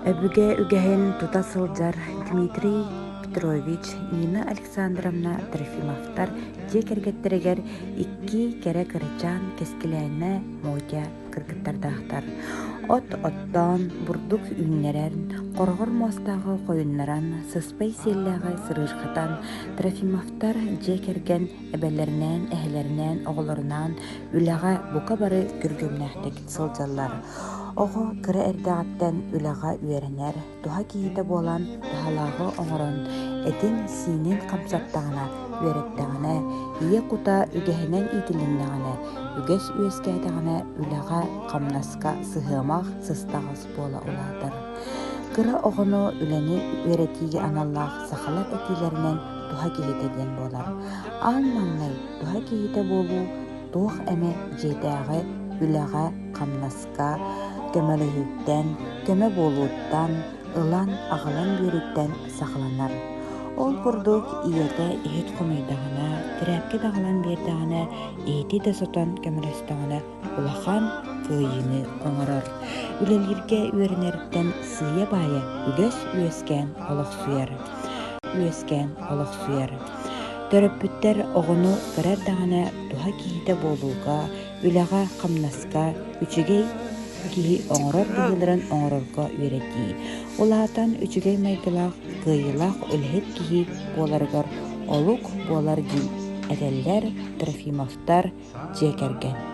Өбүгэ үгэһин тута сылдьар Дмитрий Петрович, Нина Александровна Трофимовтар дьиэ кэргэттэригэр икки кэрэ кырачаан Кэскилээнэ Мотя кыргыттардаахтар. От оттоон, бурдук үүннэрэн, хороҕор муостааҕы хойуннаран, сыспай сиэллээҕи сырыырхатан Трофимовтар дьиэ кэргэн эбэлэринээн, эһэлэринээн, оҕолорунаан үлэҕэ бука бары күргүөмнээхтик сылдьаллар. Оҕо кыра эрдэҕиттэн үлэҕэ үөрэнэр, туһа киһитэ буолан туһалааҕы оҥорон, этин-сиинин хамсаттаҕына, үөрэттэҕинэ, ийэ кута үгэһинэн иитилиннэҕинэ, үгэс үөскээтэҕинэ үлэҕэ-хамнаска сыһыамах, сыстаҕас буола улаатар. Кыра оҕону үлэни үөрэтиигэ аналлаах сахалар этиилэринэн туһа киһитэ диэн буолар. Аан маҥнай туһа киһитэ буолуу туох эмэ дьиэтээҕи үлэҕэ-хамнаска көмөлөһүүттэн, көмө буолууттан, ылан, аҕалан биэрииттэн саҕаланар. Ол курдук ийэтэ иһит хомуйдаҕына, тирээпкэ даҕалан биэрдэҕинэ, иһити да сотон көмөлөстөҕүнэ улахан кыайыыны оҥорор. Үлэлииргэ үөрэнэриттэн сыыйа-баайа үгэс үөскээн олохсуйар. Үөскээн олохсуйар. Төрөппүттэр оҕону кыра эрдэҕинэ туһа киһитэ буолууга, үлэҕэ-хамнаска үчүгэй киһи оҥорор быһыыларын оҥорорго үөрэтии, улаатан үчүгэй майгылаах, кыайыылаах үлэһит киһи буоларыгар олук буолар диэн этэллэр Трофимовтар дьиэ кэргэн.